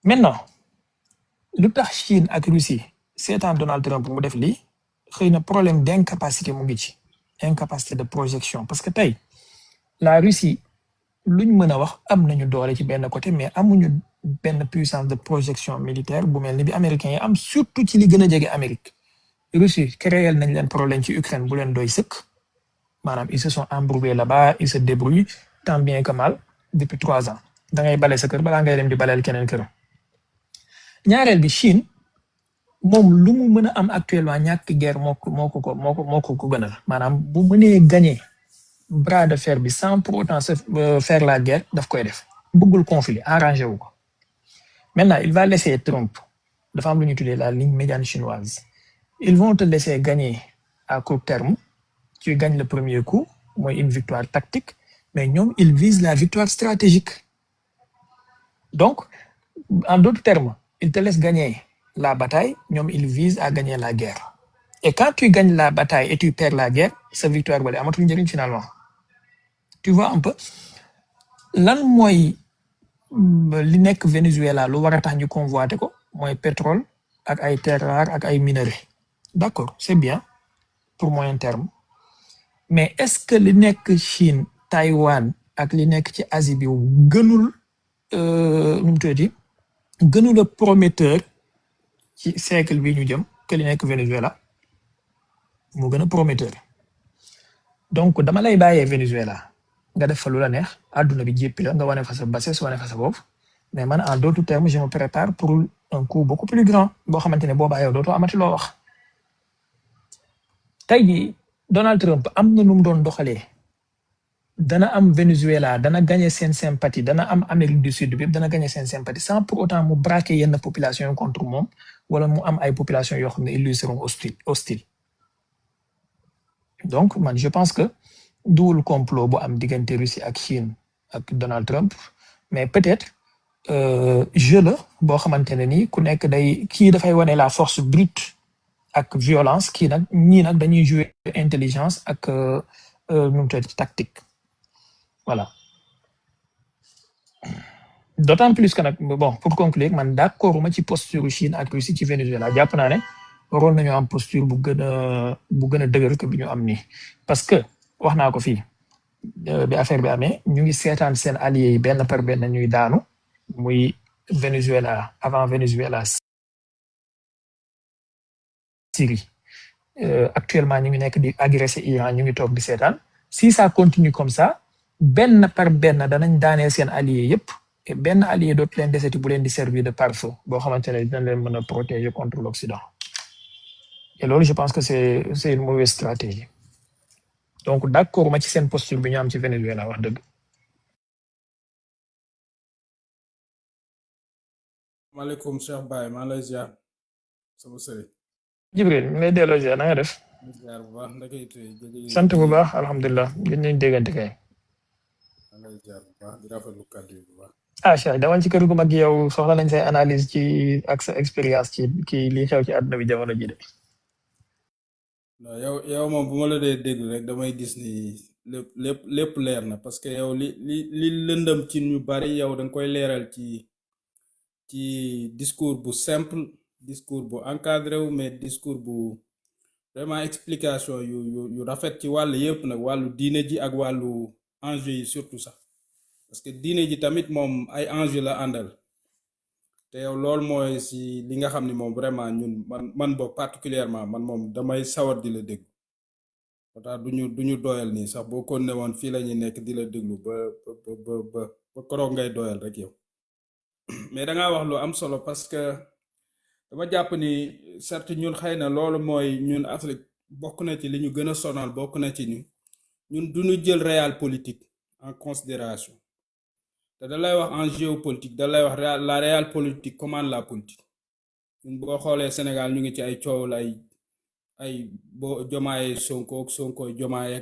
maintenant lu tax Chine ak Russie seetaan Donald Trump mu def lii xëy na problème d'incapacité mu ngi ci incapacité de projection parce que tey la Russie luñ mën a wax am nañu doole ci benn côté mais amuñu benn puissance de projection militaire bu mel ni bi américains yi am surtout ci li gën a jege Amérique. Russie créé nañ leen problème ci Ukraine bu leen doy sëkk maanaam ils se sont embrouillés là-bas ils se débrouillent tant bien que mal depuis 3 ans da ngay bale sa kër balaa ngay dem di baleel keneen kër. ñaareel bi Chine moom lu mu mën a am actuellement ñàkk guerre moo ko gënal maanaam bu mënee gagner bras de fer bi sans pour autant faire la guerre daf koy def bëggul conflit arrangé wu ko. Maintenant il va laisser Trump dafa am lu ñu tuddee la ligne médiane chinoise. Ils vont te laisser gagner à court terme. Tu gagnes le premier coup, moi une victoire tactique, mais ñoom ils visent la victoire stratégique. Donc, en d'autres termes, ils te laissent gagner la bataille, ñoom ils visent à gagner la guerre. Et quand tu gagnes la bataille et tu perds la guerre, sa victoire bale amatul njëriñ finalement. Tu vois un peu lan mooy li nekk Venezuela lu war a tax ñu convoité ko mooy pétrole ak ay terres rares ak ay minerais. D'accord, c'est bien pour moyen terme. Mais est-ce que li nekk Chine, Taïwan ak li nekk ci Asie bi gënul nu mu tuddati gënul prometteur ci siècle bi ñu jëm que li nekk Venezuela mu gën a prometteur. Donc dama lay bàyyee Venezuela nga def fa lu la neex àdduna bi jéppi la nga wane fa sa bassesse wane fa sa bopp mais man en d'autres termes je me prépare pour un coup beaucoup plus grand boo xamante ne boobaa yow dootoo amati loo wax. tey jii Donald Trump am na nu mu doon doxalee dana am Venezuela dana gagner seen sympathie dana am Amérique du Sud bi dana gagner seen sympathie sans pour autant mu braquer yenn population contre moom wala mu am ay population yoo xam ne ils lui seront hostiles. Donc man je pense que duwul complot bu am diggante Russie ak Chine ak Donald Trump mais peut-être jeu la boo xamante ne nii ku nekk day kii dafay wane la force brute ak violence kii nag ñii nag dañuy jouer intelligence ak nu mu tudd tactique voilà. D'autant plus que nag bon pour conclure man d'accord ma ci posture Chine ak Russie ci Venezuela jàpp naa ne waroon nañu am posture bu gën a dëgër que bi ñu am nii parce que wax naa ko fii bi affaire bi amee ñu ngi seetaan seen alliés yi benn par benn ñuy daanu muy Venezuela avant Venezuela Syrie actuellement ñu ngi nekk di agresser Iran ñu ngi toog di seetaan si ça continue comme ça benn par benn danañ daaneel seen alliés yëpp et benn allié dootu leen deseti bu leen di servir de pare-feu boo xamante ne dina leen mën a protéger contre l'Occident et loolu je pense que c'est une mauvaise stratégie donc d'accord ma ci seen posture bi ñu am ci Venezuela wax dëgg. maaleykum Cheikh Baye maa lay ziar sama sëriñ. Jibril mi ngi lay delloo ziar na nga def. ziar bu baax ndaka it sant bu baax alhamdulilah gën nañ déggante kay. maa lay ziar bu baax di rafetlu kàddu yi bu baax. ah Cheikh dawal ci kër gu mag yow soxla nañ say analyse ci ak sa expérience ci li xew ci àdduna bi jamono ji de. non yow moom bu ma la dee déglu rek damay gis ni lépp leer na parce que yow li lëndëm ci ñu bari yow da nga koy leeral ci discours bu simple discours bu encadré wu mais discours bu vraiment explication yu rafet ci wàll yëpp nag wàllu diine ji ak wàllu enjeu yi surtout sax parce que diine ji tamit moom ay enjeu la àndal te yow loolu mooy si li nga xam ni moom vraiment ñun man boog particulièrement man moom damay sawar di la déglu moo tax duñu doyal nii sax boo ko ne woon fii la ñuy nekk di la déglu ba koroog ngay doyal rek yow mais dangaa wax lu am solo parce que dama jàpp ni certes ñun xëy na loolu mooy ñun Afrique bokk na ci li ñu gën a sonal bokk na ci ni ñun duñu jël réel politique en considération te da lay wax en géopolitique da lay wax la réelle politique commande la politique ñun boo xoolee Sénégal ñu ngi ci ay coow la ay boo Diomaye Sonko Diomaye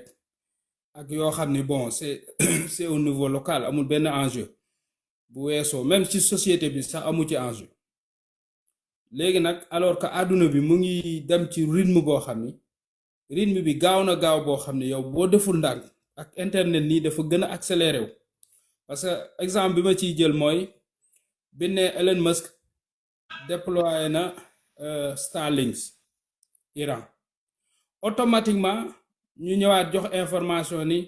ak yoo xam ni bon c'est au niveau local amul benn enjeu bu weesoo même ci société bi sax amu ci enjeu léegi nag alors que àdduna bi mu ngi dem ci rythme boo xam ni rythme bi gaaw na gaaw boo xam ni yow boo deful ndànk ak internet nii dafa gën a accéléré wu parce que exemple bi ma ciy jël mooy bi ne Elon Musk déployé na Starlink Iran automatiquement ñu ñëwaat jox information ni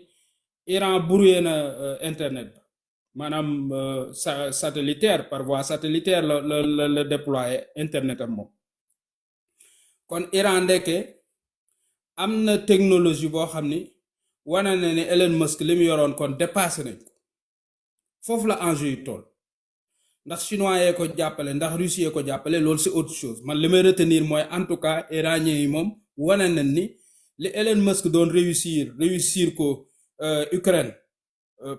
Iran brouillé na internet ba maanaam satellitaire par voie satellitaire la déployé internet am moom kon Iran ndekke am na technologie boo xam ni wane na ne Elon Musk li mu yoroon kon dépassé nañ ko foofu la enjeu yi toll ndax chinois yee ko jàppale ndax russe yee ko jàppale loolu c'est autre chose man li may retenir mooy en tout cas iranien yi moom wane nañ ni li Elon Musk doon réussir ko Ukraine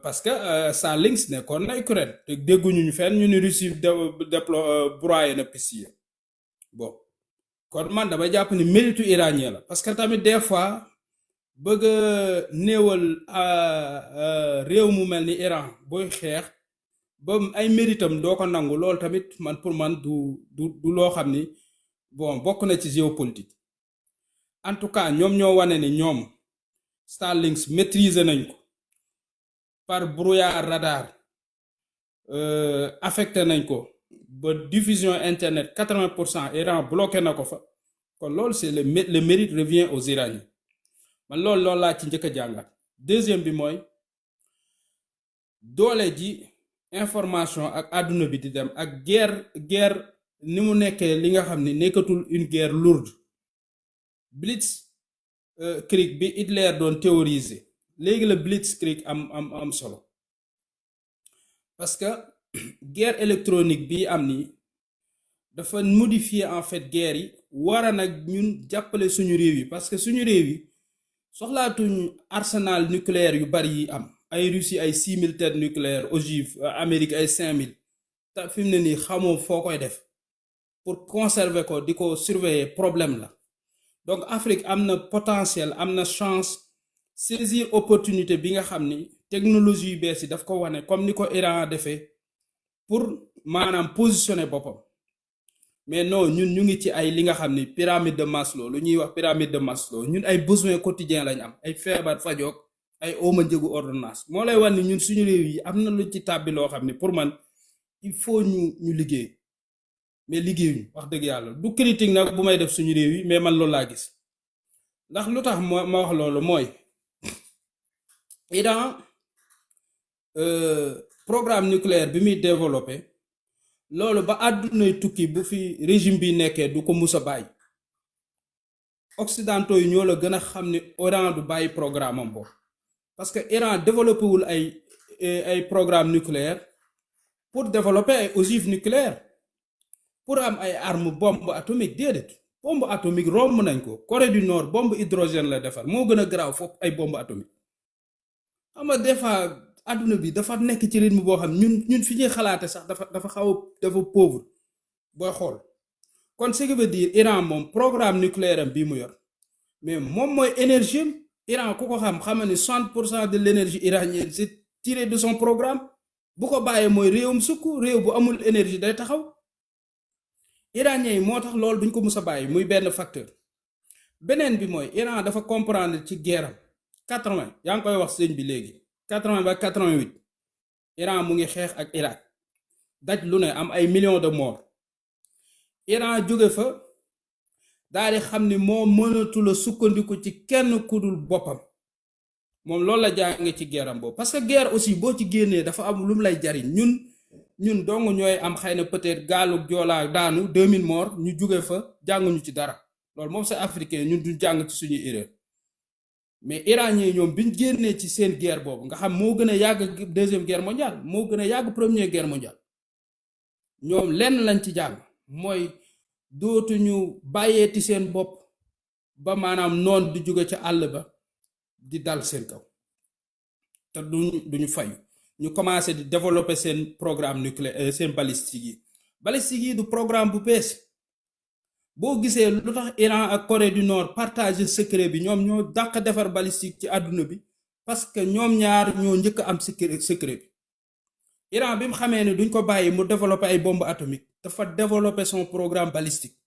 parce que Starlink nekkoon na Ukraine te dégguñu ñu fenn ñu ni Russie broyé na piste yi bon kon man dama jàpp ni méritu iranien la parce que tamit des fois bëgg a néewal réew mu mel ni Iran booy xeex ba ay méritam doo ko nangu loolu tamit man pour man du loo xam ni bon bokk na ci géopolitique en tout cas ñoom ñoo wane ni ñoom Starlink maîtriser nañ ko par brouillard radar affecté nañ ko ba diffusion internet 80% Iran bloqué na ko fa kon loolu c'est le mérite revient aux Iraniens man loolu laa ci njëkk a jàngat deuxième bi mooy doole ji information ak àdduna bi di dem ak guerre ni mu nekkee li nga xam ni nekkatul une guerre lourde Blitzkrieg bi Hitler doon théoriser léegi la Blitzkrieg am solo parce que guerre électronique bi am ni dafa modifier en fait guerre yi wara nag ñun jàppale suñu réew yi parce que suñu réew yi soxlaatuñ arsenal nucléaire yu bari yi am ay Russie ay 6000 têtes nucléaires ogive Amérique ay 5000 te fi mu ne nii xamoo foo koy def pour conserver ko di ko surveiller problème la donc Afrique am na potentiel am na chance saisir opportunité bi nga xam ni technologie yu bees yi daf ko wane comme ni ko Iran defee pour maanaam positionner boppam mais non ñun ñu ngi ci ay li nga xam ni pyramide de Maslow lu ñuy wax pyramide de Maslow ñun ay besoins quotidiens lañ am ay feebar fajoog ay ooma njëgu ordonnance moo lay wan ni ñun suñu réew yi am na lu ci tàbbi loo xam ni pour man il faut ñu liggéey mais liggéeyuñu wax dëgg yàlla du critique nag bu may def suñu réew yi mais man loolu laa gis ndax lu tax ma wax loolu mooy Iran programme nucléaire bi muy développé loolu ba àddunay tukki bu fi régime bi nekkee du ko mus a bàyyi occidentaux yi ñoo la gën a xam ni Iran du bàyyi programme am boobu parce que Iran développé wul ay programme nucléaire pour développer ay ogive nucléaire pour am ay arme bombe atomique déedéet bombe atomique romb nañ ko Corée du Nord bombe hydrogène la defar moo gën a garaaw foofu ay bombe atomique xam nga des fois adduna bi dafa nekk ci rythme boo xam ñun fi ñuy xalaate sax dafa xaw a dafa pauvre booy xool kon ce qui veut dire Iran moom programme nucléaire am bii mu yor mais moom mooy énergie Iran ku ko xam ne 60% de l'énergie iranienne c'est tiré de son programme bu ko bàyyee mooy réewum sukk réew bu amul énergie day taxaw iranien yi moo tax loolu duñ ko mus a bàyyi muy benn facteur beneen bi mooy Iran dafa comprendre ci guerre am 80 yaa ngi koy wax sëñ bi léegi 80 ba 88 Iran mu ngi xeex ak Irak daj lu ne am ay millions de morts Iran jóge fa daal di xam ni moo mënatul a sukkandiku ci kenn ku dul boppam moom loolu la jànge ci guerre am boobu parce que guerre aussi boo ci génnee dafa am lu mu lay jariñ ñun dong ñooy am xëy na peut-être gaalu joolaa daanu 2000 morts ñu jóge fa jànguñu ci dara loolu moom c'est africain ñun duñ jàng ci suñuy erreur mais iranien ñoom biñ génnee ci seen guerre boobu nga xam moo gën a yàgg deuxième guerre mondiale moo gën a yàgg première guerre mondiale ñoom lenn lañ ci jàng mooy dootuñu bàyyeeti seen bopp ba maanaam noon di jóge ca àll ba di dal seen kaw te duñu fayu ñu commencé di développer seen programme nucléaire seen balistique yi du programme bu bees boo gisee lu tax Iran ak Corée du Nord partager secret bi ñoom ñoo dàq defar balistique ci àdduna bi parce que ñoom ñaar ñoo njëkk am secret bi Iran bi mu xamee ne duñ ko bàyyi mu développer ay bombe atomique dafa développer son programme balistique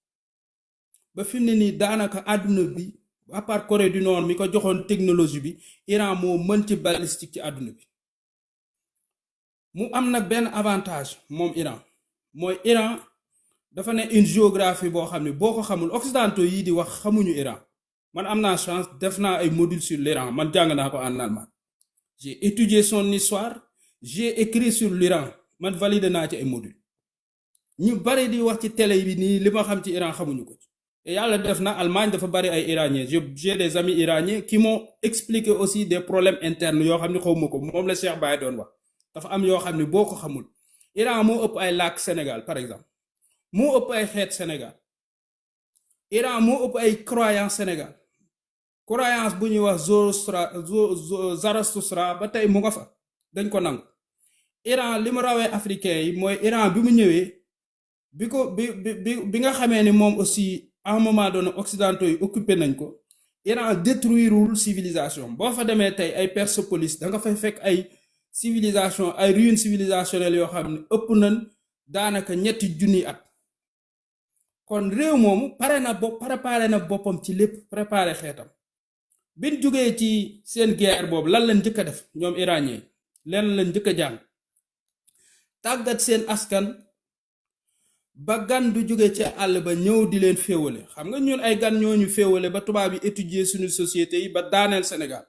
ba fi mu ne nii daanaka àdduna bi à part Corée du Nord mi ko joxoon technologie bi Iran moo mën ci balistique ci àdduna bi mu am nag benn avantage moom Iran mooy Iran dafa ne une géographie boo xam ne boo ko xamul occidentaux yi di wax xamuñu Iran. Man am naa chance def naa ay modules sur l'Iran, man jàng naa ko en allemand. J'ai étudié son histoire, j'ai écrit sur l'Iran, man validé naa ci ay modules. ñu bari di wax ci télé bi nii li ma xam ci Iran xamuñu ko ci. Et yàlla def na Allemagne dafa bari ay Iraniens. J'ai des amis iraniens qui m'ont expliqué aussi des problèmes internes yoo xam ne xawma ko moom la Cheikh Baye doon wax. Dafa am yoo xam ne boo ko xamul. Iran moo ëpp ay làkk Sénégal par exemple. Moo ëpp ay xeet Sénégal. Iran moo ëpp ay croyance Sénégal. Croyance bu ñuy wax Zoroastre ba tey mu nga fa dañ ko nangu. Iran li mu rawee africain yi mooy Iran bi mu ñëwee bi nga xamee ni moom aussi à un moment donné occidentaux yi occupé nañ ko. Iran détruirul civilisation boo fa demee tey ay Persépolis da nga fay fekk ay civilisation ay ruines civilisationnelles yoo xam ne ëpp nañ daanaka 3 junni at. kon réew moomu préparé na boppam ci lépp préparé xeetam. Bin jógee ci seen guerre boobu lan lañ njëkk a def ñoom iranien leen lañ njëkk a jàng tàggat seen askan ba gan du jóge ci àll ba ñëw di leen féewale. Xam nga ñun ay gan ñoo ñu féewale ba tubaab yi étudier suñu société yi ba daaneel Sénégal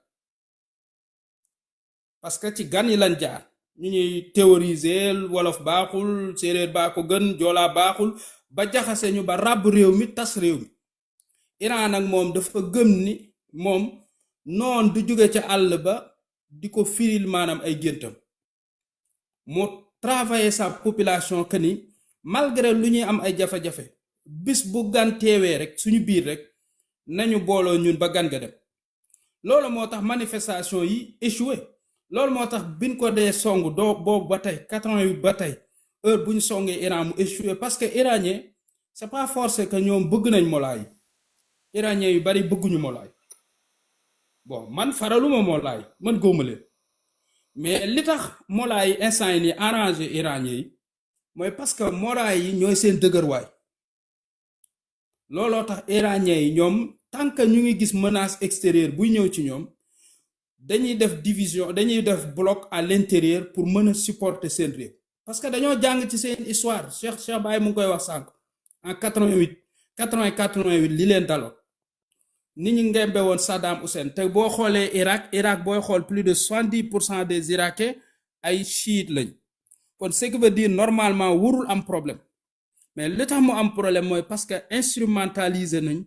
parce que ci gan yi lañ jaar ñu ñuy théoriser wolof baaxul séeréer baa ko gën joolaa baaxul ba jaxase ñu ba ràbb réew mi tas réew mi. Iran nag moom dafa gëm ni moom noon du jóge ca àll ba di ko firil maanaam ay géntam moo travailler sa population que ni malgré lu ñuy am ay jafe-jafe bis bu gan teewee rek suñu biir rek nañu booloo ñun ba gan ga dem. loolu moo tax manifestation yi échoué. loolu moo tax biñ ko dee song boobu ba tey 88 ba tey heure bu ñu songee Iran mu échoué parce que iranien c'est pas forcé que ñoom bëgg nañ Mollah. Iranien yu bari bëgguñu Mollah. Bon man faraluma Mollah man góoma leen mais li tax Mollah yi instant yi nii arrangé iranien yi mooy parce que Mollah yi ñooy seen dëgërwaay. looloo tax iranien yi ñoom tant que ñu ngi gis menace extérieure buy ñëw ci ñoom dañuy def division dañuy def bloc à l'intérieur pour mën a supporter seen réew. parce que dañoo jàng ci seen histoire Cheikh Baye mu ngi koy wax sànq en 88 li leen daloon. nit ñi ngembe woon Saddam Hussein te boo xoolee Irak booy xool plus de 70% des Irakiens ay chiites lañ. kon ce qui veut dire normalement warul am problème mais li tax mu am problème mooy parce que instrumentaliser nañ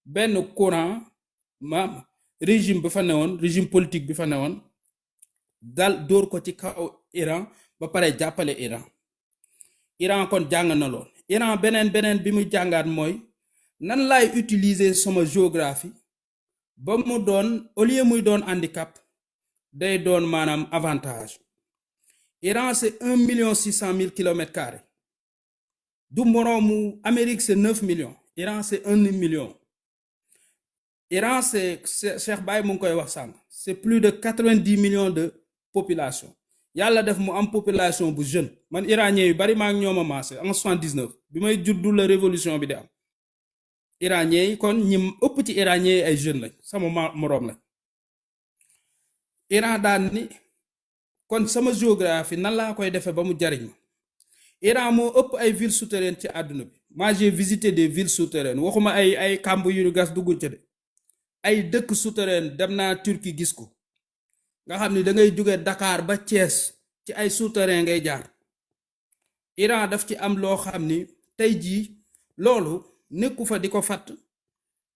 benn courant régime bi fa newoon régime politique bi fa newoon dal dóor ko ci kaw Iran ba pare jàppale Iran kon jàng na lool. Iran beneen bi muy jàngaat mooy nan laay utiliser sama géographie ba mu doon au lieu muy doon handicap day doon maanaam avantage. Iran c'est 1,6 million km². du moroomu Amérique c'est 9 millions. Iran c'est 1 million. Iran c'est Cheikh Baye mu ngi koy wax sànq c'est plus de 90 millions de population. Yàlla def mu am population bu jeune man iranien yu bari maa ngi ñoom a maase en 79 bi may juddu la révolution bi di am. Iranien yi kon ñi ëpp ci iranien yi ay jeunes lañ sama moroom lañ. Iran daan ni kon sama géographie nan laa koy defee ba mu jariñ ma. Iran moo ëpp ay villes souterraines ci àdduna bi. Moi j'ai visité des villes souterraines waxuma ay kàmb yu ñu gas dugguñ ca de ay dëkk souterraines dem naa Turquie gis ko nga xam ni da ngay jóge Dakar ba Thiès ci ay souterrain ngay jaar. Iran daf ci am loo xam ni tey jii loolu nekku fa di ko fàtt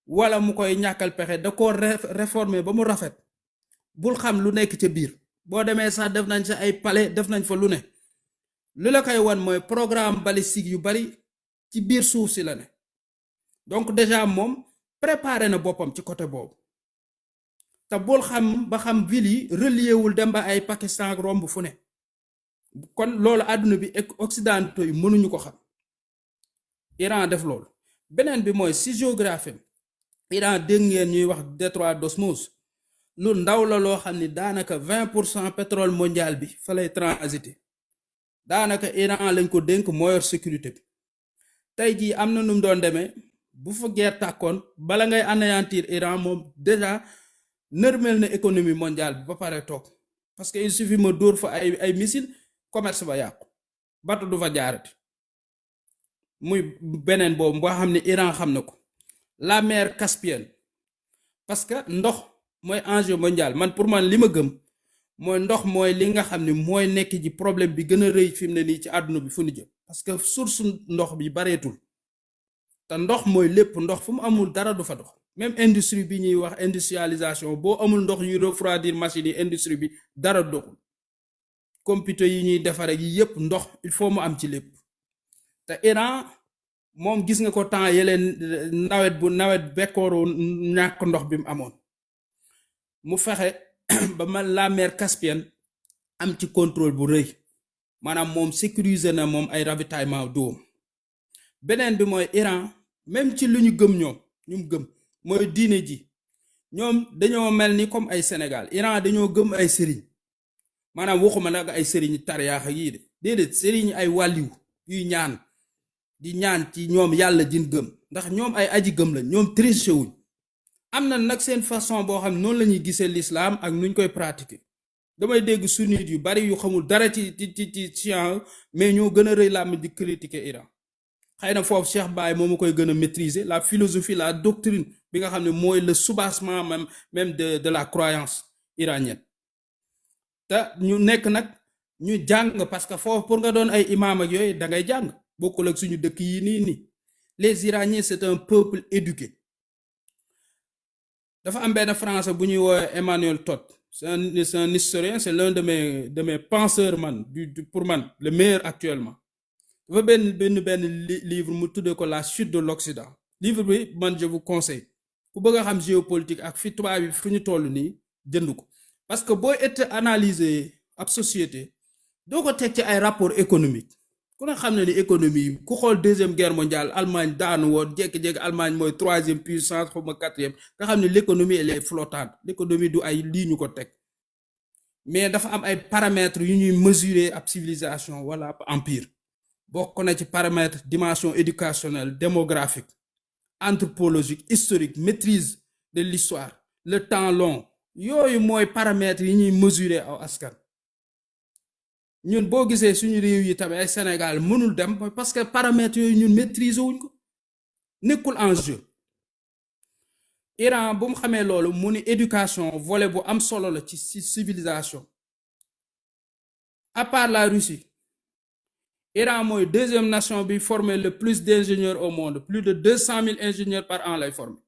wala mu koy ñàkkal pexe da ko réformer ba mu rafet bul xam lu nekk ca biir boo demee sax def nañ sa ay palais def nañ fa lu ne lu la koy wan mooy programme balistique yu bari ci biir suuf si la ne. donc déjà moom préparé na boppam ci côté boobu te bul xam ba xam ville yi relié wul dem ba ay Pakistan ak romb fu ne kon loolu àdduna bi occidentaux yi mënuñu ko xam. Iran def loolu. beneen bi mooy si géographie Iran dégg ngeen ñuy wax détroit d'Osmose lu ndaw la loo xam ni daanaka 20% pétrole mondial bi fa lay transiter daanaka Iran lañ ko dénk moo yor sécurité bi. tey jii am na nu mu doon demee bu fa guerre tàkkoon bala ngay anéantir Iran moom déjà nërmel na économie mondiale bi ba pare toog parce que il suffit ma dóor fa ay missile commerce ba yàqu bato du fa jaarati muy beneen boobu boo xam ne Iran xam na ko la mer Caspienne parce que ndox mooy enjeu mondial man pour man li ma gëm mooy ndox mooy li nga xam ne mooy nekk ji problème bi gën a rëy fi mu ne nii ci àdduna bi fu ñu jëm parce que source ndox bi bareetul te ndox mooy lépp ndox fu mu amul dara du fa dox même industrie bi ñuy wax industrialisation boo amul ndox yuy refroidir machine yi industrie bi dara doxul computer yi ñuy defare yi yépp ndox il faut mu am ci lépp te Iran moom gis nga ko temps yeleen nawet bekkooroo ñàkk ndox bi mu amoon mu fexe ba man la mer Caspienne am ci contrôle bu rëy maanaam moom sécuriser na moom ay ravitaillement d'eau beneen bi mooy Iran même ci lu ñu gëm ñum gëm mooy diine ji ñoom dañoo mel ni comme ay Sénégal Iran dañoo gëm ay sëriñ maanaam waxuma nag ay sëriñ tariyaax yii de déedéet sëriñ ay wàlliw yuy ñaan di ñaan ci ñoom yàlla jin gëm ndax ñoom ay aji gëm la ñoom triché wuñ am na nag seen façon boo xam noonu la ñuy gisee l'islam ak nuñ koy pratiquer damay dégg sunnit yu bari yu xamul dara ci science mais ñoo gën a rëy làmmiñ di critiquer Iran xëy na foofu Cheikh Baye moo ma koy gën a maîtriser la philosophie la doctrine bi nga xam ne mooy le soubassement même de la croyance iranienne te ñu nekk nag ñu jàng parce que foofu pour nga doon ay imam ak yooyu da ngay jàng bokkul ak suñu dëkk yi nii les Iraniens c'est un peuple éduqué dafa am benn français bu ñuy woowee Emmanuel Todd c'est un historien c'est l'un de mes penseurs man pour man le meilleur actuellement dafa benn livre mu tuddee ko la chute de l'Occident livre bi man je vous conseille ku bëgg a xam géopolitique ak fi tubaab bi fu ñu toll nii jënd ko parce que boo analyser ab société doo ko teg ci ay rapport économique ku ne xam ne ni économie ku xool deuxième guerre mondiale Allemagne daanu woon jékki-jékki Allemagne mooy troisième puissance xaw ma quatrième nga xam ne l'économie elle est flottante l'économie du ay lii ñu ko teg mais dafa am ay paramètres yu ñuy mesurer ab civilisation wala ab empire bokk na ci paramètres dimension éducationnelle démographique anthropologique historique maîtrise de l'histoire le temps long yooyu mooy paramètres yi ñuy mesurer aw askan ñun boo gisee suñu réew yi tamit ay Sénégal mënul dem parce que paramètres yooyu ñun maîtriser wuñ ko nekkul en jeu Iran bu mu xamee loolu mu ni éducation volet bu am solo la ci civilisation à part la Russie Iran mooy deuxième nation bi former le plus d'ingénieurs au monde plus de 200 000 ingénieurs par an lay former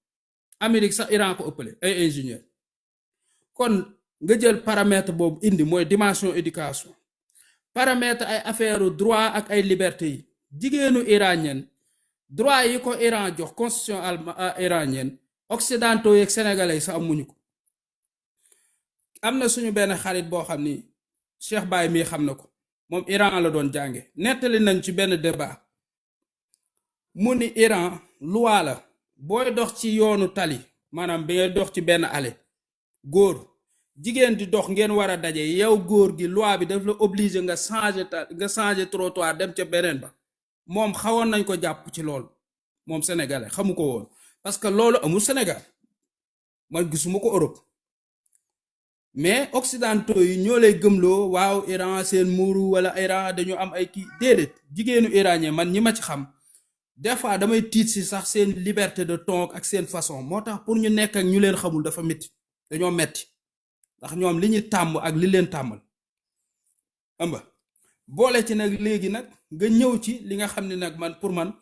Amérique sax Iran ko ëppale ay ingénieurs kon nga jël paramètre boobu indi mooy dimension éducation paramètre ay affaire droit ak ay liberté yi jigéenu iranienne droit yi ko Iran jox constitution iranienne occidentaux yeeg sénégalais sax amuñu ko am na suñu benn xarit boo xam ni Cheikh Baye mii xam na ko moom Iran la doon jànge nettali nañ ci benn débat mu ni Iran loi la booy dox ci yoonu tali maanaam bi ngay dox ci benn allée góor jigéen di dox ngeen war a daje yow góor gi loi bi daf la obligé nga changer trottoir dem ca beneen ba moom xawoon nañ ko jàpp ci loolu moom sénégalais xamu ko woon parce que loolu amul Sénégal man gisuma ko Europe mais occidentaux yi ñoo lay gëmloo waaw Iran seen muuru wala Iran dañu am ay kii déedéet jigéenu iranien man ñi ma ci xam des fois damay tiit si sax seen liberté de ton ak seen façon moo tax pour ñu nekk ak ñu leen xamul dafa metti dañoo metti ndax ñoom li ñu tàmm ak li leen tàmmal amba boole ci nag léegi nag nga ñëw ci li nga xam ne nag man pour man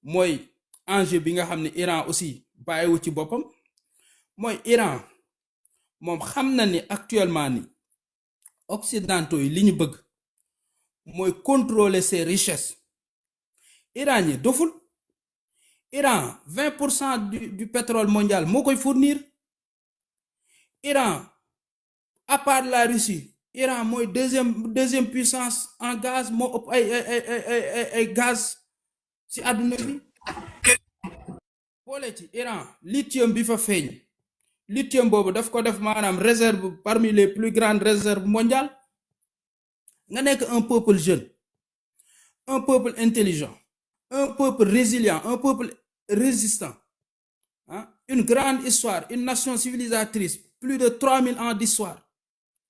mooy enjeu bi nga xam ne Iran aussi bàyyiwu ci boppam mooy Iran moom xam na ni actuellement ni occidentaux yi li ñu bëgg mooy contrôler ses richesses Iran ñi doful Iran 20% du pétrole mondial moo koy fournir Iran à part la Russie Iran mooy deuxième puissance en gaz moo ëpp ay gaz ci àdduna bi boole ci Iran lithium bi fa feeñ lithium boobu daf ko def maanaam réserve parmi les plus grandes réserves mondiales nga nekk un peuple jeune un peuple intelligent un peuple résilient un peuple résistant une grande histoire une nation civilisatrice plus de 3000 ans d'histoire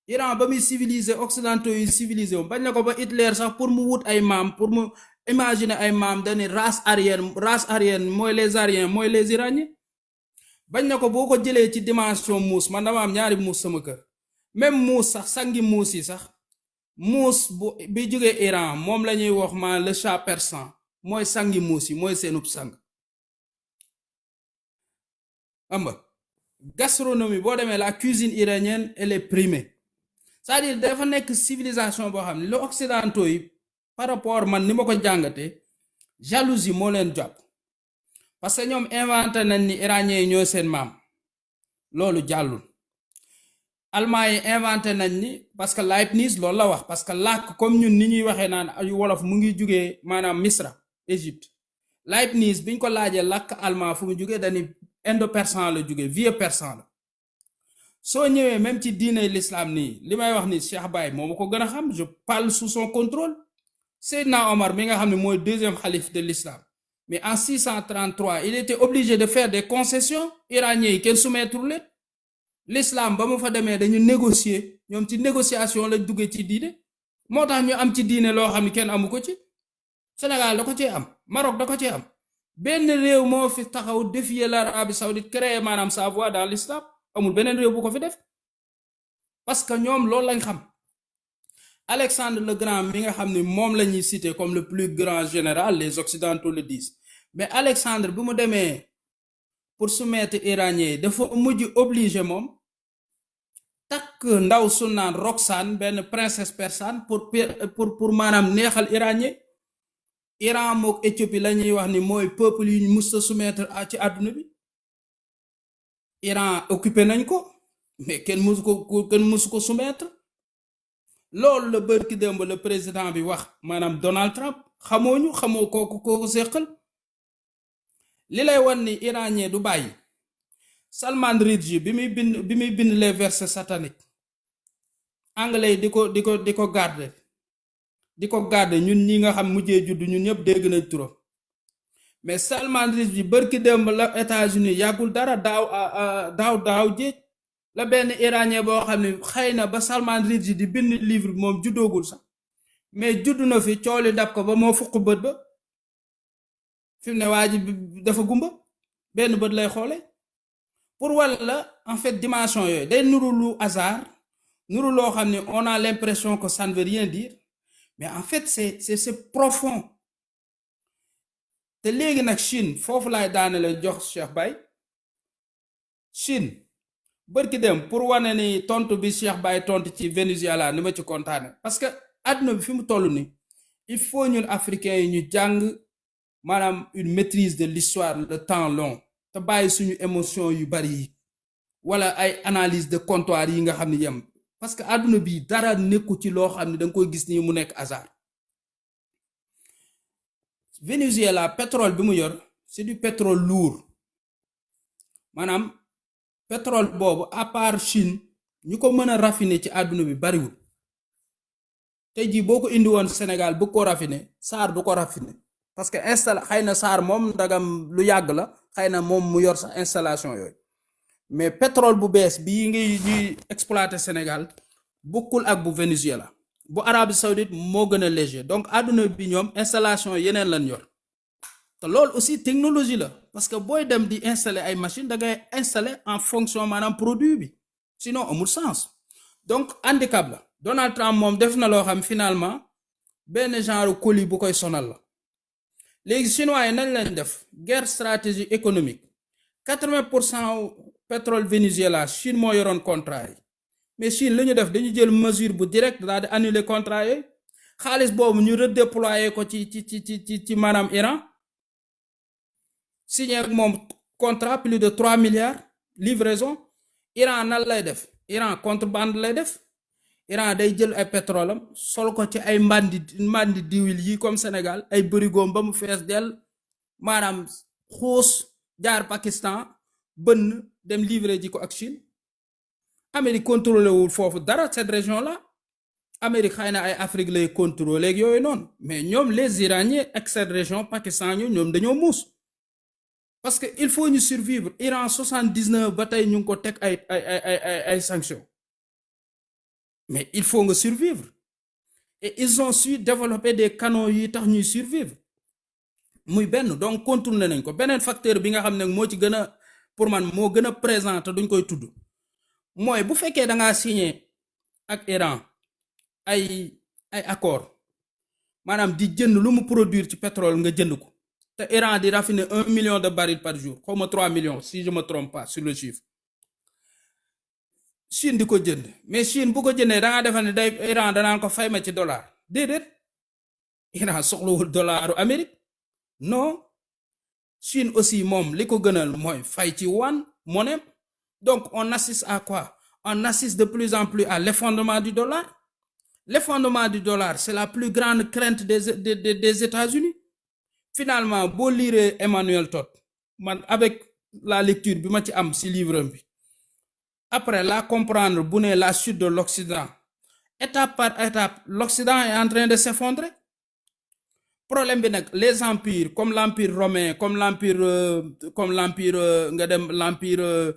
Iran ba muy civilisé occidentaux yi civilisé wu bañ na ko ba Hitler sax pour mu wut ay maam pour mu imagine ay maam dañuy race aryenne mooy les Aryens mooy les Iraniens bañ na ko boo ko jëlee ci dimension muus man dama am ñaari muus sama kër même muus sax sangi muus yi sax muus bi jógee Iran moom la ñuy wax ma le chat persan mooy sangi muus yi mooy seenub sang xam nga gastronomie boo demee la cuisine iranienne elle est primée c'est-à-dire dafa nekk civilisation boo xam ne les occidentaux yi par rapport man ni ma ko jàngatee jalousie moo leen jàpp parce que ñoom inventé nañ ni iranien yi ñoo seen maam loolu jàllul allemand yi inventé nañ ni parce que Leibniz loolu la wax parce que làkk comme ñun ni ñuy waxee naan ay wolof mu ngi jugee maanaam Misra Égypte Leibniz biñ ko laajee làkk allemand fu mu jugee dañu indo-persan la jugee vieux persan la soo ñëwee même ci diine l'islam nii li may wax ni Cheikh Baye moo ma ko gën a xam je parle sous son contrôle Seydina Omar mi nga xam ne mooy deuxième xalif de l'islam mais en 633 il était obligé de faire des concessions iraniens yi kenn soumettre leen l'islam ba mu fa demee dañu négocier ñoom ci négociation lañ duggee ci diine moo tax ñu am ci diine loo xam ne kenn amu ko ci Sénégal da ko cee am Maroc da ko cee am benn réew moo fi taxaw défier l'Arabie saoudite créer maanaam sa voix dans l'islam amul beneen réew bu ko fi def parce que ñoom loolu lañ xam Alexandre le Grand mi nga xam ne moom la ñuy citer comme le plus grand général les occidentaux le disent mais Alexandre bi mu demee pour soumettre iranien yi dafa mujj obligé moom takk ndaw su naan Roxane benn princesse persane pour maanaam neexal iranien Iran mook Éthiopie la ñuy wax ni mooy peuple yu ñu mus a soumettre ci àdduna bi Iran occupé nañ ko mais kenn musu ko soumettre loolu la bërki démb le président bi wax maanaam Donald Trump xamoo kooku séqal li lay wan ni iranien du bàyyi Salman Rushdie bi muy bind les versets sataniques anglais yi di ko garder ñun ñi nga xam mujjee judd ñun ñëpp dégg nañ turam mais Salman Rushdie bërki démb la États-Unis yàggul dara daaw jéej la benn iranien boo xam ne xëy na ba Salman Rushdie di bind livre moom juddoogul sax mais judd na fi cooli dab ko ba moo fuq bët ba fi mu ne waa ji dafa gumba benn bët lay xoole pour walla en fait dimension yooyu day nuru lu hasard nuru loo xam ne on a l'impression que ça ne veut rien dire mais en fait c'est profond te léegi nag Chine foofu laay daane la jox Cheikh Baye Chine bërki dem pour wane ni tontu bi Cheikh Baye tontu ci Venezuela ni ma ci kontaane parce que àdduna bi fi mu toll ni il faut ñun africains yi ñu jàng maanaam une maîtrise de l'histoire le temps long te bàyyi suñu émotion yu bari yi wala ay analyse de comptoir yi nga xam ne yem parce que àdduna bi dara nekku ci loo xam ne da nga koy gis nii mu nekk hasard Venezuela pétrole bi mu yor c'est du pétrole lourd maanaam pétrole boobu à part Chine ñu ko mën a raffiner ci àdduna bi bariwul tey jii boo ko indi woon Sénégal bu ko raffiner SAR du ko raffiner parce que xëy na SAR moom ndagam lu yàgg la xëy na moom mu yor sax installation yooyu mais pétrole bu bees bii ñuy exploiter Sénégal bokkul ak bu Venezuela bu Arabie Saoudite moo gën a léger donc àdduna bi ñoom installation yeneen lañ yor te loolu aussi technologie la parce que booy dem di installer ay machine da ngay installer en fonction maanaam produit bi sinon amul sens donc handicap la Donald Trump moom def na loo xam finalement benn genre colis bu koy sonal la léegi chinois yi nañ leen def guerre stratégie économique 80% pétrole Venezuela Chine moo yoroon contrat yi mais Chine li ñu def dañu jël mesure bu direct daal di annuler contrat yooyu xaalis boobu ñu redéployer ko ci maanaam Iran signé ak moom contrat plus de 3 milliards livraison Iran nan lay def Iran contrebande lay def Iran day jël ay pétrole am sol ko ci ay mbandi diwil yi comme Sénégal ay bërigoom ba mu fees dell maanaam xuus jaar Pakistan bënn dem livrer ji ko ak Chine Amérique contrôlé wul foofu dara cette région là Amérique xëy na ay Afrique lay contrôlé ak yooyu noonu mais ñoom les Iraniens ak cette région Pakistan ñoom dañoo muus parce que il faut ñu survivre Iran 79 ba tey ñu ngi ko teg ay sanctions mais il faut nga survivre et ils ont su développer des canons yi tax ñuy survivre muy benn donc contourner nañ ko beneen facteur bi nga xam ne moo ci gën a pour man moo gën a présent te duñ koy tudd mooy bu fekkee da ngaa signé ak Iran ay accord maanaam di jënd lu mu produire ci pétrole nga jënd ko te Iran di raffiner 1 million de barils par jour xaw ma 3 millions si je me trompe pas sur le chiffre Chine di ko jënd mais Chine bu ko jëndee da ngaa defal ne day Iran danaan ko fay ma ci dollar déedéet Iran soxlawul dollaru Amérique non Chine aussi moom li ko gënal mooy fay ci one monnaie donc on assiste à quoi on assiste de plus en plus à l'effondrement du dollar. L'effondrement du dollar, c'est la plus grande crainte des États-Unis. Finalement, beau lire Emmanuel Todd, avec la lecture bi ma ci am ci livre bi, après la comprendre bu ne la chute de l'Occident, étape par étape, l'Occident est en train de s'effondrer. Problème bi nag les empires comme l'empire romain, comme l'empire nga dem l'empire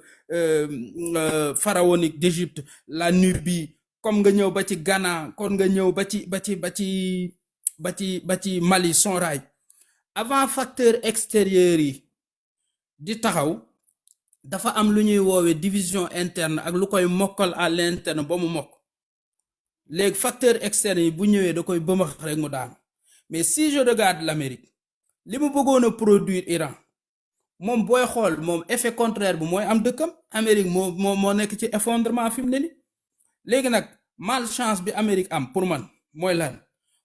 pharaonique d'Égypte, la Nubie, comme nga ñëw ba ci Ghana kon nga ñëw ba ci Mali Sonrail avant facteur extérieur yi di taxaw dafa am lu ñuy woowee division interne ak lu koy mokkal à l'interne ba mu mokk léegi facteur externe yi bu ñëwee da koy bëmax rek mu daanu mais si je regarde l'Amérique li mu bëggoon a produire Iran moom booy xool moom effet contraire bu mooy am dëkkam Amérique moo nekk ci effondrement fi mu ne ni léegi nag malchance bi Amérique am pour man mooy lan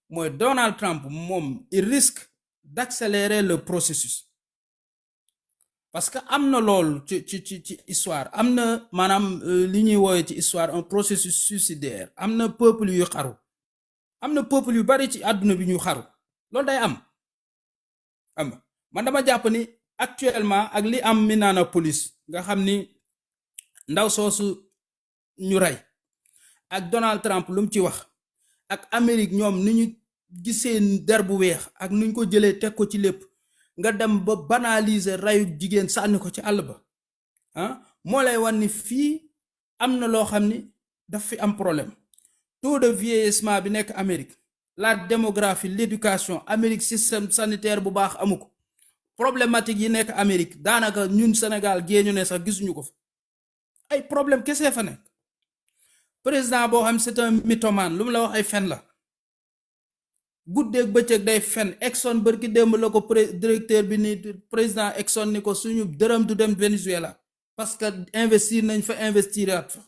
mooy Donald Trump moom il risque d'accélérer le processus parce que am na loolu ci histoire am na maanaam li ñuy wooye ci histoire un processus suicidaire am na peuple yu xaru am na peuple yu bari ci àdduna bi ñu xaru loolu day am man dama jàpp ni actuellement ak li am Minneapolis nga xam ni ndaw soosu ñu rey ak Donald Trump lu mu ci wax ak Amérique ñoom ni ñu gisee der bu weex ak nuñ ko jëlee teg ko ci lépp nga dem ba banaliser rayu jigéen sànni ko ci àll ba moo lay wan ni fii am na loo xam ni daf fi am problème taux de vieillissement bi nekk Amérique la démographie l'éducation Amérique système sanitaire bu baax amu ko problématique yi nekk Amérique daanaka ñun Sénégal géeñu ne sax gisuñu ko fa ay problème kese fa nekk président boo xam c'est un mythomane lu mu la wax ay fen la guddeeg bëccëg day fen Exxon bërki démb la ko directeur bi ni président Exxon ni ko suñu dërëm du dem Venezuela parce que investir nañ fa investiraat fa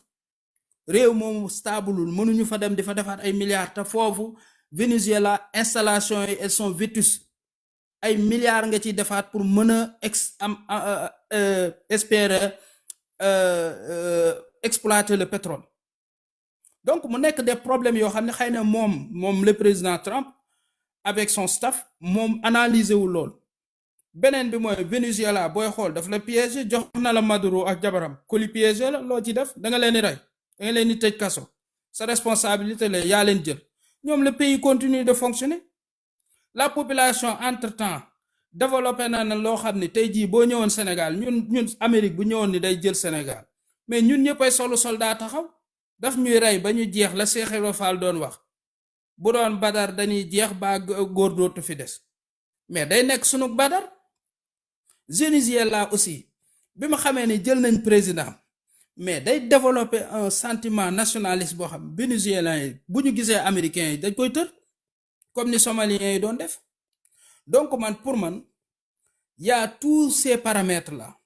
réew moomu stableul mënuñu fa dem di fa defaat ay milliards te foofu Venezuela installation yi elles sont vétustes ay milliards nga ciy defaat pour mën a espérer exploiter le pétrole donc mu nekk des problèmes yoo xam ne xëy na moom le président Trump avec son staff moom analyser wu lool beneen bi mooy Venezuela booy xool daf la piéger jox na la Maduro ak jabaram ko li piéger la loo ci def da nga leen di rey da nga leen di tëj kaso sa responsabilité la yaa leen jël ñoom le pays continue de fonctionner la population entre-temps développé na loo xam ne tey jii boo ñëwoon Sénégal ñun Amérique bu ñëwoon ni day jël Sénégal mais ñun ñëppay solu soldat taxaw daf ñuy rey ba ñu jeex la Cheikh Ibra Fall doon wax bu doon badar dañuy jeex ba góor dootu fi des mais day nekk sunu badar Venezuela aussi bi ma xamee ni jël nañ président mais day développer un sentiment nationaliste boo xam vénézuélien yi bu ñu gisee américains yi dañ koy tër comme ni somaliens yi doon def donc pour man y a tous ces paramètres là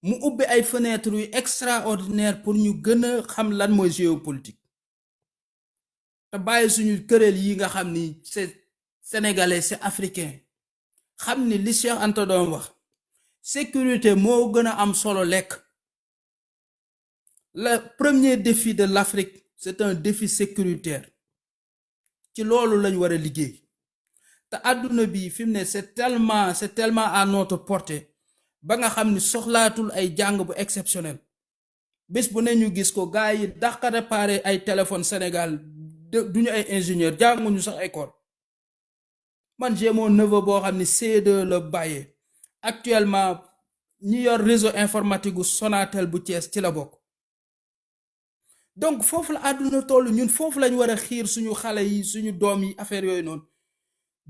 mu ubbi ay fenêtres yu extraordinaire pour ñu gën a xam lan mooy géopolitique te bàyyi suñu këréel yi nga xam ni c'est sénégalais c'est africain xam ni li Cheikh Anta doon wax sécurité moo gën a am solo lekk. Le premier défi de l'Afrique c'est un défi sécuritaire ci loolu lañ war a liggéey te àdduna bi fi mu ne c'est tellement à notre portée ba nga xam ni soxlaatul ay jàng bu exceptionnel bés bu ne ñu gis ko gars yi dàq réparer ay téléphone Sénégal duñu ay ingénieur jànguñu sax école man j'ai mon neveu boo xam ni C2 la bàyyee actuellement ñi yor réseau informatique gu Sonatel bu Thiès ci la bokk donc foofu la àdduna toll ñun foofu lañ war a xiir suñu xale yi suñu doom yi affaire yooyu noonu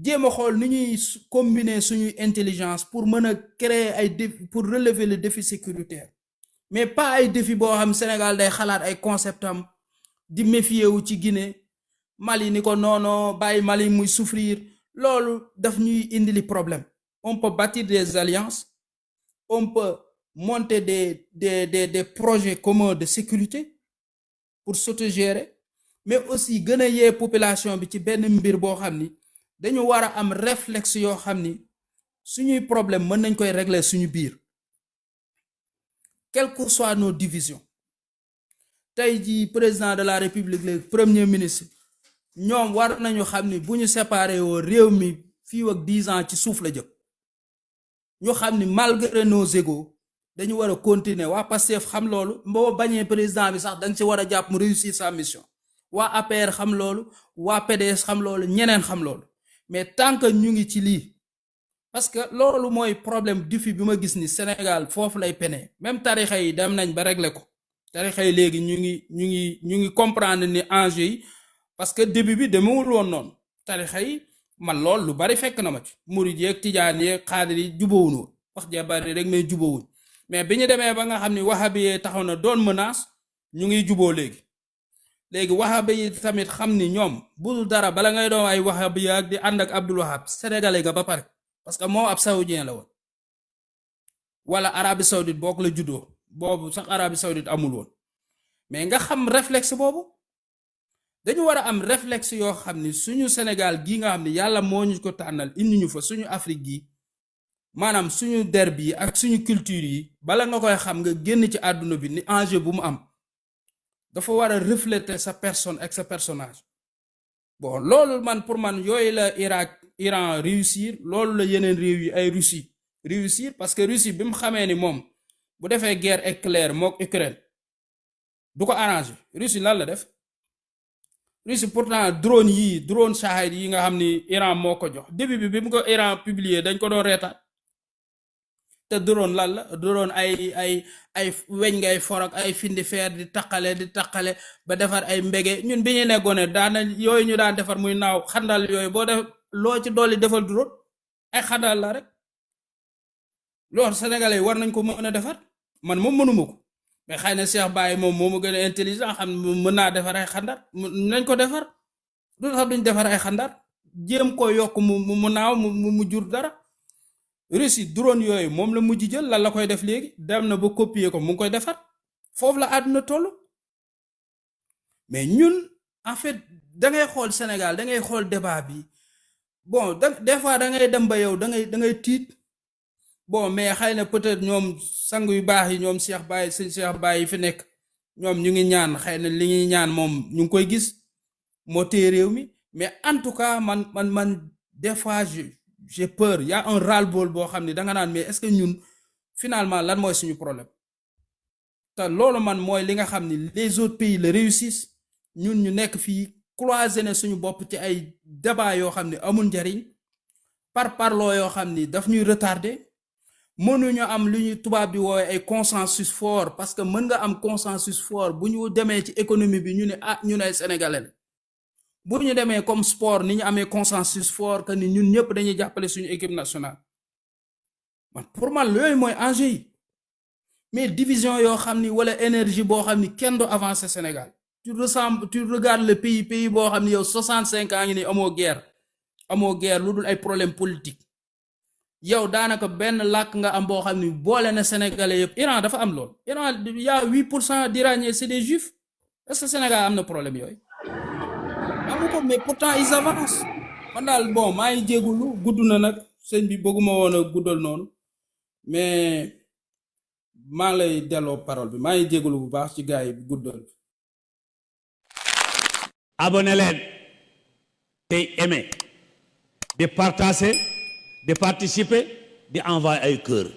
jéem a xool ni ñuy combiner suñu intelligence pour mën a créer ay défi pour relever le défi sécuritaire mais pas ay défi boo xam Sénégal day xalaat ay concept am di méfier wu ci Guinée Mali ni ko noono bàyyi Mali muy souffrir loolu daf ñuy indi li problème on peut bâtir des alliances on peut monter des projets communs de sécurité pour s'autogérer mais aussi gën a yee population bi ci benn mbir boo xam ni dañu war a am réflexe yoo xam ni suñuy problème mën nañ koy régler suñu biir quelles que soient nos divisions tey jii président de la république le premier ministre ñoom war nañu xam ni bu ñu séparé woo réew mi fii ak 10 ans ci suuf la jëm ñu xam ni malgré nos égos dañu war a continuer waa Pastef xam loolu boo bañee président bi sax dañ ci war a jàpp mu réussir sa mission waa APR xam loolu waa PDS xam loolu ñeneen xam loolu mais tant que ñu ngi ci lii parce que loolu mooy problème défi bi ma gis ni Sénégal foofu lay pene même tarixa yi dem nañ ba régler ko tarixa yi léegi ñu ngi comprendre ni enjeu yi parce que début bi demewul woon noonu tarixa yi man lool lu bari fekk na ma ci murid yeeg tijaan yeeg xaadir yi jubawuñ woon wax ja bari rek mais jubawuñ mais bi ñu demee ba nga xam ni wahabi yee taxaw na doon menace ñu ngi juboo léegi wahabi yi tamit xam ni ñoom budul dara bala ngay doon ay wahabi ak di ànd ak Abdul Wahab sénégalais ga ba pare parce que moom ab saoudien la woon wala Arabie Saoudite boog la juddoo boobu sax Arabie Saoudite amul woon mais nga xam réflexe boobu dañu war a am réflexe yoo xam ni suñu Sénégal gii nga xam ni yàlla moo ñu ko tànnal indi ñu fa suñu Afrique gi maanaam suñu derbi yi ak suñu culture yi bala nga koy xam nga génn ci àdduna bi ni enjeu bu mu am dafa war a refléter sa personne ak sa personnage bon loolu man pour man yooyu la Iran réussir loolu la yeneen réew yi ay Russie réussir parce que Russie bi mu xamee ni moom bu defee guerre éclair mook Ukraine du ko arrangé Russie lan la def Russie pourtant drone Shahid yi nga xam ni Iran moo ko jox début bi mu ko Iran publier dañ ko doon reetaat te drone lan la drone ay weñ ngay for ak ay findi feer di taqale ba defar ay mbege ñun bi ñu nekkoon daana yooyu ñu daan defar muy naaw xandal yooyu boo def loo ci dolli defal drone ay xandal la rek loolu sénégalais war nañ ko mën a defar man moom mënuma ko mais xëy na Cheikh Baye moom moo ma gën a intelligent xam mën naa defar ay xandar nañ ko defar du tax duñ defar ay xandar jéem ko yokk mu naaw mu jur dara Russie drone yooyu moom la mujj jël lan la koy def léegi dem na ba copier ko mu ngi koy defar foofu la àdduna toll mais ñun en fait da ngay xool Sénégal da ngay xool débat bi bon des fois da ngay dem ba yow da ngay tiit bon mais xëy na peut-être ñoom sang yu baax yi ñoom Cheikh Baye sëñ Cheikh Baye yi fi nekk ñoom ñu ngi ñaan xëy na li ñuy ñaan moom ñu ngi koy gis moo téye réew mi mais en tout cas man des fois j'ai peur y a un ras-le-bol boo xam ne da nga naan mais est-ce que ñun finalement lan mooy suñu problème te loolu man mooy li nga xam ni les autres pays le réussissent ñun ñu nekk fii cloisonné ne suñu bopp ci ay débat yoo xam ne amul njariñ parloo yoo xam ni daf ñuy retardé mënuñu am lu ñuy tubaab bi woowee ay consensus fort parce que mën nga am consensus fort bu ñu demee ci économie bi ñu ne ñun ay sénégalais la bu ñu demee comme sport ni ñu amee consensus fort que ni ñun ñëpp dañuy jàppale suñu équipe nationale man pour man yooyu mooy enjeu yi mais division yoo xam ni wala énergie boo xam ni kenn du avancer Sénégal tu regardes le pays boo xam ni yow 65 ans ngi ni amoo guerre lu dul ay problème politique yow daanaka benn làkk nga am boo xam ni boole na sénégalais yëpp Iran dafa am lool Iran y a 8% d'Iraniens c'est des juifs est-ce que Sénégal am na problème yooyu amu ko mais pourtant ils avancent man daal bon maa ngi jégalu gudd na nag sëñ bi bëgguma woon a guddal noonu mais maa lay delloo parole bi maa ngi jégalu bu baax ci gars yi guddal bi. abonné leen tey aimé de partager de participer di envoyer ay cœur